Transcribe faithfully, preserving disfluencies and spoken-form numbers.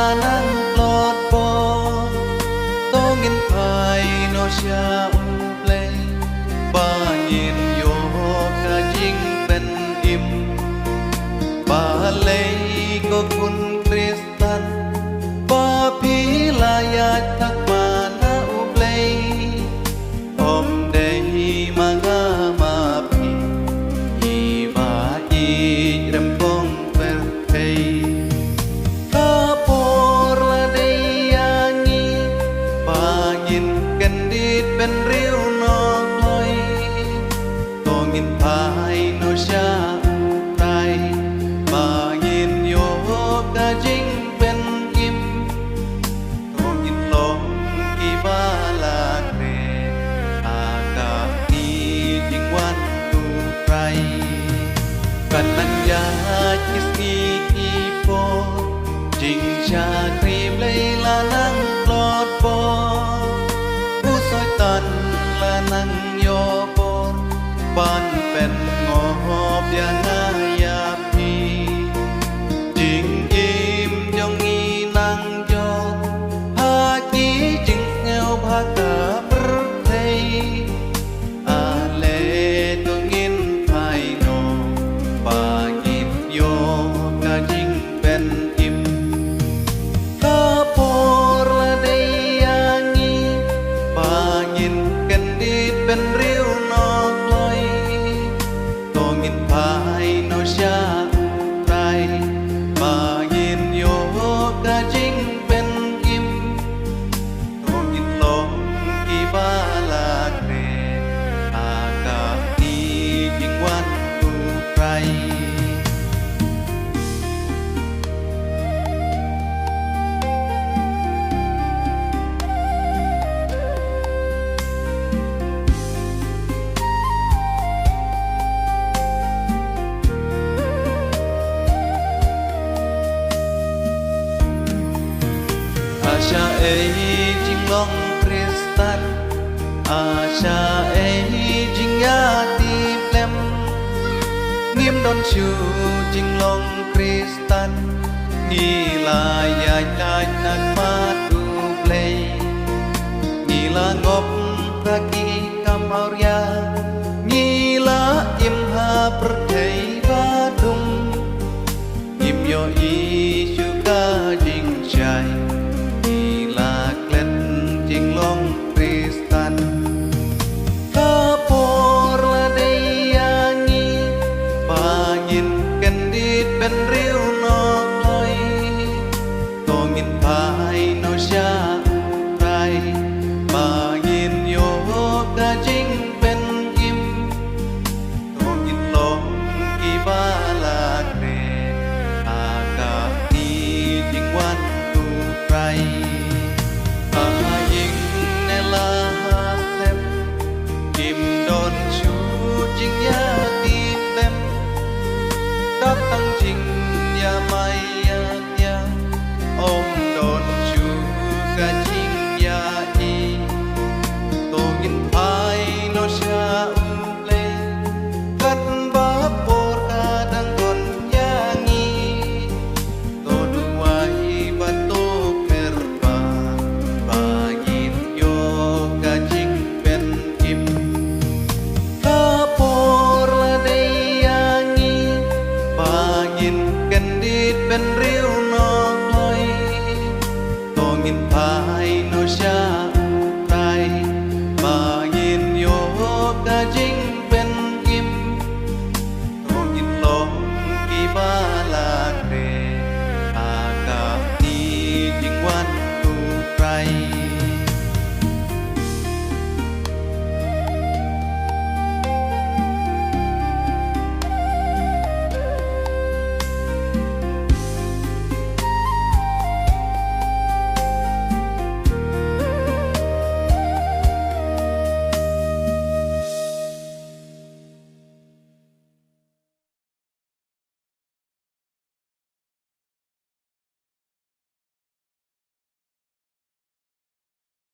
Nang tlot bor, to ngin phai noh sha U Blei, ba ngin ïoh ka jingpynim. Balei ko khun Khristan, ba phi la ïaid thak ma na U Blei? Ym dei ma nga ma phi, i ba i rem kong pyrthei. Ka por la dei ïa ngi, ba ngin kyndit bynriew noh kloi. To ngin phai noh sha U Trai, ba ngin ïoh ka jingpynim. To ngin long kiba la kren ha ka sngi jingwan U Trai. Kan nang ïaid ki sngi ki por, jingshakri Blei la nang tlot bor. U Soitan la nang ïoh bor ban pyngop ïa nga ïa phi. Jingim jong ngi nang jop ha ki jingsngewbha ka pyrthei. Ale to ngin phai noh, ba ngin ïoh ka jingpynim. Ka por la dei ïa ngi, ba ngin kyndit bynriew noh kloi. To ngin phai noh sha U Trai, ba ngin ïoh ka jingpynim. To ngin long kiba la kren ha ka sngi jingwan U Trai. Asha ei jinglong Khristan, asha ei jingïatiplem. Ngim don shuh jinglong Khristan, ngi la ïaid ïaid na khmat U Blei. Ngi la ngop ha ki kam awria, ngi la im ha pyrthei ba dum. Ngim ïohi shuh ka jingshai, ngi la klet jinglong Khristan. Ka por la dei ïa ngi, ba ngin kyndit bynriew noh kloi. To ngin phai noh sha U Trai, ba ngin ïoh ka jingpynim. To ngin long kiba la kren ha ka sngi jingwan U Trai. Ha ïing ne la ha sem, ngim don shuh jingïatiplem. Ka tang jingïamai ïa ngi, ym don shuh ka jingïaid. To ngin phai noh sha U Blei, katba por ka dang don ïa ngi. To duwai bad to kyrpad, ba ngin ïoh ka jingpynim. Ka por la dei ïa ngi, ba ngin kyndit bynriew noh kloi. To ngin phai